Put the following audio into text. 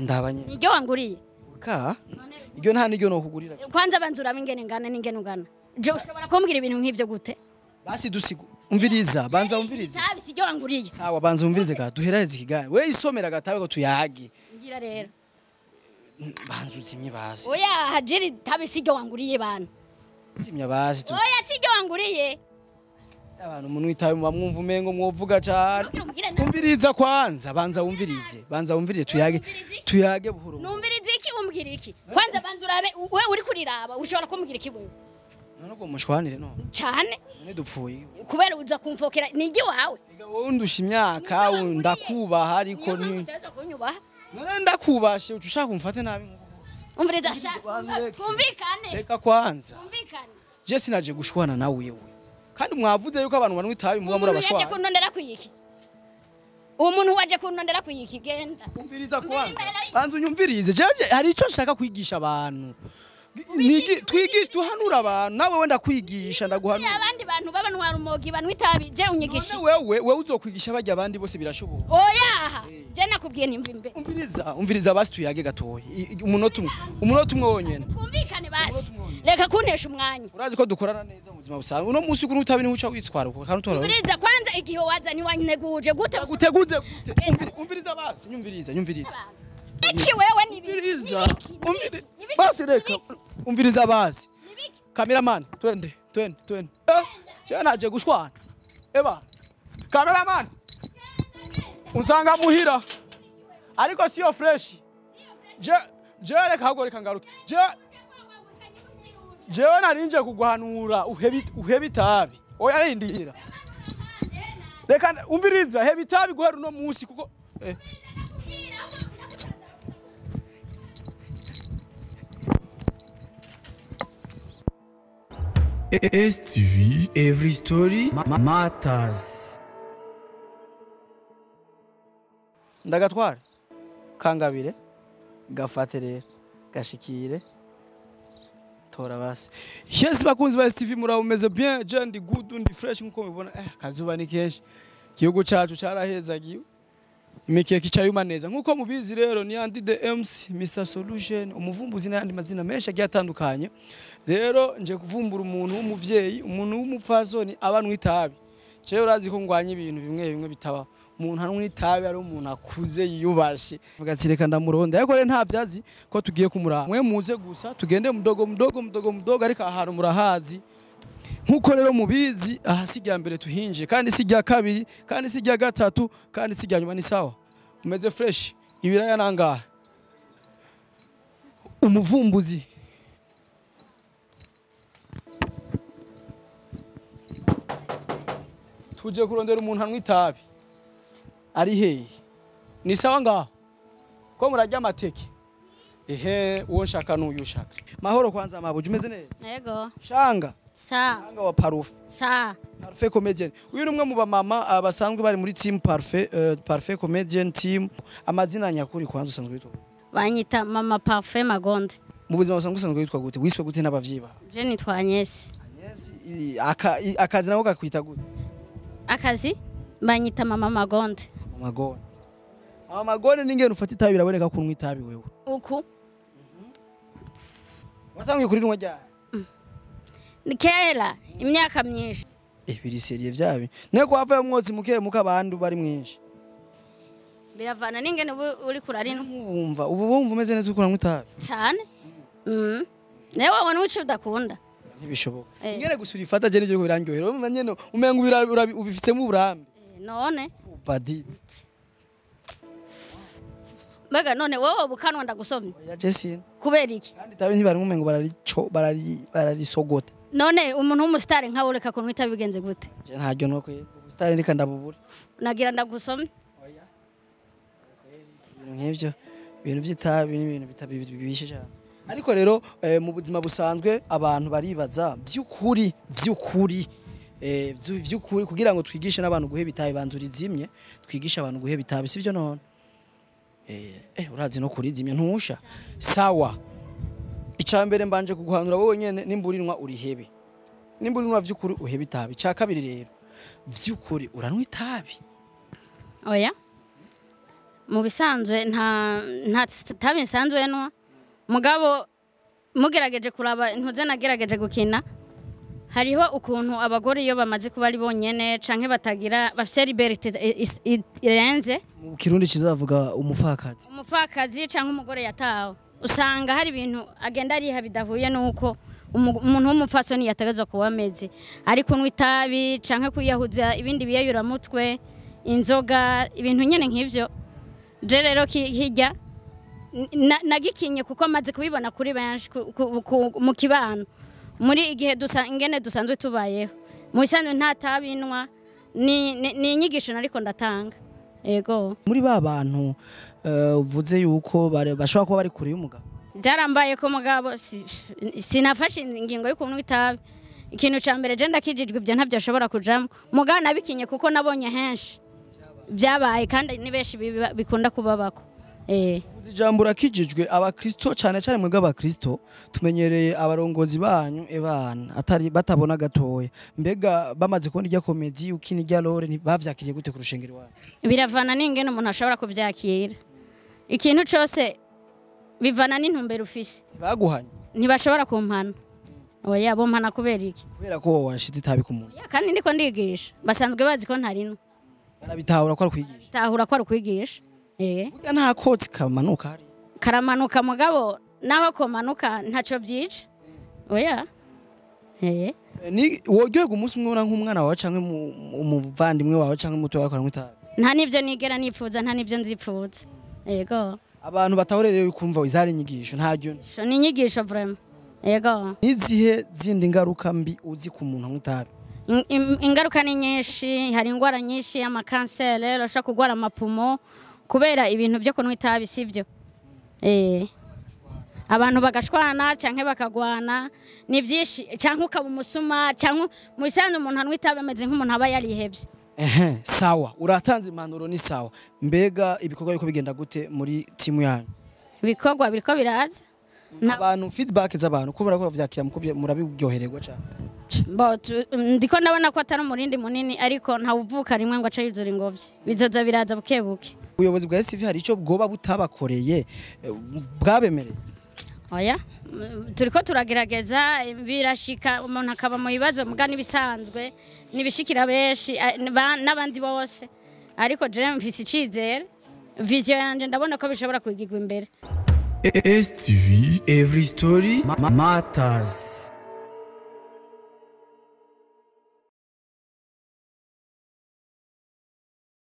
Ndabanye. Niryo wanguriye. Ka? Iryo nta niryo no kugurira. Kwanza banza urabe ingene ngana n'ingene ungana. Je ushobora kumbwira ibintu nk'ivyo gute? Basi dusigu. Umviriza, banza umvirize. Sabi siryo wanguriye. Sawa banza umvirize ga duheraheze ikiganiro. We isomera gatabe ko tuyage. Ngira rero. Banza uzimye basi. Oya hajiri tabi siryo wanguriye bana. Zimya basi. Oya siryo wanguriye. Abantu umuntu witaye bamwumva umengo mwovuga cyane. Umviriza kwanza, banza umvirize. Banza umvirize tuyage. Tuyage buhoro. Numvirize iki umbwira iki? Kwanza banza urabe we uri kuriraba ushobora kumbwira iki wewe? None ubwo mushwanire no. Cyane. None dupfuye. Kubera uza kumfokera nigi wawe. Ega wowe undusha imyaka ndakubaha ariko ni. None ndakubashe uca ushaka kumfate nabi nkuko bose. Umviriza sha. Twumvikane. Reka kwanza. Twumvikane. Je sinaje gushwana nawe wewe. Kandi mwavuze yuko abantu banwe itabi muba muri abashwana. Umuntu yaje kuntondera kuyiki. Umuntu waje kuntondera kuyiki genda. Umviriza kwanza. Banza unyumvirize. Jeje hari ico nshaka kwigisha abantu. Nigi twigisha tuhanura abantu nawe wenda kwigisha ndaguhanura. Abandi bantu baba ntwara umogi banwe itabi je unyigisha. None wewe wewe uzokwigisha bajya abandi bose birashoboka. Oya je nakubwiye nimva imbe. Umviriza umviriza basi tuyage gatoyi. Umunota umwe umunota umwe wonyene. Twumvikane basi. Reka kuntesha umwanya. Urazi ko dukorana neza mu buzima busanzwe. Uno munsi kuri utabi ni uca witwara uko kandi utora. Umviriza kwanza igihe waza ni wanteguje gute guteguze gute. Umviriza basi nyumviriza nyumviriza. Iki wewe ni umviriza. Basi reka umviriza basi. Cameraman twende twende twende. Je naje gushwana. Eba. Cameraman. Unsanga muhira. Ariko siyo fresh. Je je reka hagoreka ngaruke. Je jewe narinje kuguhanura uhebe itabi. Oya rindira. Reka umviriza hebe itabi guhera uno munsi kuko STV Every Story Matters. Ndagatware kangabire gafate rero gashikire tora basi. Yes bakunzi ba STV muraho meze bien, je ndi good ndi fresh nkuko mubibona. Kazuba ni kenshi. Igihugu cacu carahezagiwe. Imikeke icayuma neza nkuko mubizi rero ni Andy the MC Mr Solution umuvumbuzi n'andi mazina menshi agiye atandukanye. Rero nje kuvumbura umuntu w'umuvyeyi umuntu w'umupfasoni abanwa itabi. Jewe urazi ko ngwanye ibintu bimwe bimwe bitabaho. Umuntu anwa itabi ari umuntu akuze yiyubashe. Vuga ati reka ndamuronda ariko rero nta vyazi ko tugiye kumuraba. Mwe muze gusa tugende mudogo mudogo mudogo mudogo ariko ahantu murahazi. Nkuko rero mubizi aha si rya mbere tuhinje kandi si rya kabiri kandi si rya gatatu kandi si rya nyuma ni sawa. Umeze fresh ibiraya nangaha. Umuvumbuzi tuje kurondera umuntu anwa itabi ari hehe ni sawa ngaho ko murajya amateke ehe uwo nshaka n'uyu ushaka. Mahoro kwanza mabuja umeze neza? Yego. Shanga Sa. Shanga wa Parufe. Sa. Parfait Comedian. Uyu ni umwe mu bamama basanzwe bari muri team Parfait Parfait Comedian team. Amazina nyakuri kwanza usanzwe witwa? Banyita Mama Parfait Magonde. Mu buzima busanzwe usanzwe witwa gute? Wiswe gute n'abavyeyi bawe? Je nitwa Agnes. Agnes akazi nako kakwita gute? Akazi banyita Mama Magonde. Mama Magonde. Mama Magonde ningene ufata itabi biraboneka ko unywa itabi wewe. Uku. Watangiye kurinywa ryari? Ni kera imyaka myinshi. Biri seriye vyabi. Neko hava mwotsi muke muka bandu bari mwinshi. Biravana ningene uri kurarino. Ubumva ubu bumva umeze neza ukura mwitabi. Cyane. Newe wabona uco udakunda. Ntibishoboka. Ingene gusura ifata je nivyo birangyohera. Urumva nyene umenga ubifitsemo uburambe. None. Badi. Mbega none wowe bukanwa ndagusomye. Oya Jesine. Kubera iki? Kandi tabi ntibari umengo bararico bararisogota. None umuntu w'umusitari nkawe ureka kunwa itabi bigenze gute? Je ntaryo no kwera. Umusitari ndika ndabubura. Nagira ndagusomye. Oya. Ibintu nk'ivyo, ibintu vy'itabi n'ibintu bitabibishe cyane. Ariko rero mu buzima busanzwe abantu baribaza by'ukuri by'ukuri by'ukuri kugira ngo twigishe n'abantu guheba itabi banzura izimye, twigishe abantu guheba itabi sivyo none? Urazi no kurizimya ntusha. Sawa. Icambere mbanje kuguhanura wowe nyene nimburinwa urihebe. Nimburinwa vy'ukuri uhebe itabi. Ca kabiri rero vy'ukuri uranwa itabi? Oya. Mu bisanzwe nta tabi nsanzwe nwa, mugabo mugerageje kuraba ntuze nagerageje gukina, hariho ukuntu abagore iyo bamaze kuba ari bonyene canke batagira, bafise liberté irenze. Mu Kirundi kizavuga umupfakazi. Umupfakazi canke umugore yatawe, usanga hari ibintu agenda ariha bidahuye nuko umuntu w'umupfasoni yategezwa kuba ameze, ari kunywa itabi canke kwiyahuza ibindi biyayuramutwe, inzoga, ibintu nyene nk'ivyo. Je rero hirya nagikinye kuko amaze kubibona kuri benshi mu kibano, muri igihe dusa ingene dusanzwe tubayeho. Mu bisanzwe nta tabi nwa, ni inyigisho nariko ndatanga, yego. Muri ba bantu uvuze yuko bashobora kuba bari kure y'umugabo. Byarambaye ko, mugabo sinafashe ingingo yo kunywa itabi. Ikintu ca mbere, je ndakijijwe, ibyo ntabyo ashobora kujamo. Mugabo nabikinye kuko nabonye henshi byabaye, kandi ni benshi bikunda kubabako. Uvuze ijambo urakijijwe. Abakristo, cyane cyane mwebwe abakristo, tumenyereye abarongozi banyu ebana atari batabona gatoya. Mbega bamaze kubona irya comédie ukina, irya rôle, ntibavyakiriye gute ku rushengero iwanyu? Biravana n'ingene umuntu ashobora kuvyakira. Ikintu cose bivana n'intumbero ufise. Ntibaguhanye? Ntibashobora kumpana, oya. Bompana kubera iki? Kubera ko wowe washize itabi ku muntu. Oya, kandi ndiko ndigisha, basanzwe bazi ko ntarinwa. Barabitahura ko ari kwigisha? Tahura ko ari ukwigisha. Burya nta kotsi kamanuka hari? Karamanuka, mugabo naho komanuka ntaco vyica, oya. Ni woryoherwa umunsi umwe ubona nk'umwana wawe canke umuvandimwe wawe canke muto wawe aranywa itabi? Nta n'ivyo nigera nipfuza, nta n'ivyo nzipfuza, yego. Abantu batahorereye kumva izari inyigisho ntaryo. Sho ni inyigisho vraiment, yego. Nizihe zindi ngaruka mbi uzi ku muntu anywa itabi? Ingaruka ni nyinshi. Hari indwara nyinshi, amakanseri, urashobora kurwara ama poumons kubera ibintu byo kunywa itabi, sibyo? Abantu bagashwana canke bakagwana, ni byinshi, canke ukaba umusuma, canke mu bisanzwe umuntu anywa itabi ameze nk'umuntu aba yarihevye. Ehe, sawa, uratanze impanuro, ni sawa. Mbega ibikorwa yuko bigenda gute muri timu yanyu? Ibikorwa biriko biraza. Abantu, feedback z'abantu ko murakora vyakira, muko murabiryohererwa cyane? Bo, ndiko ndabona ko atari umurindi munini, ariko ntawuvuka rimwe ngo ace yuzura ingobyi, bizoza biraza buke buke. Ubuyobozi bwa STV hari icyo bwoba butabakoreye, bwabemereye? Oya, turiko turagerageza. Birashika umuntu akaba mu bibazo, muga n'ibisanzwe nibishikira benshi n'abandi bose, ariko je mfise icizere, vision yanje ndabona ko bishobora kwigirwa imbere. STV Every Story Matters.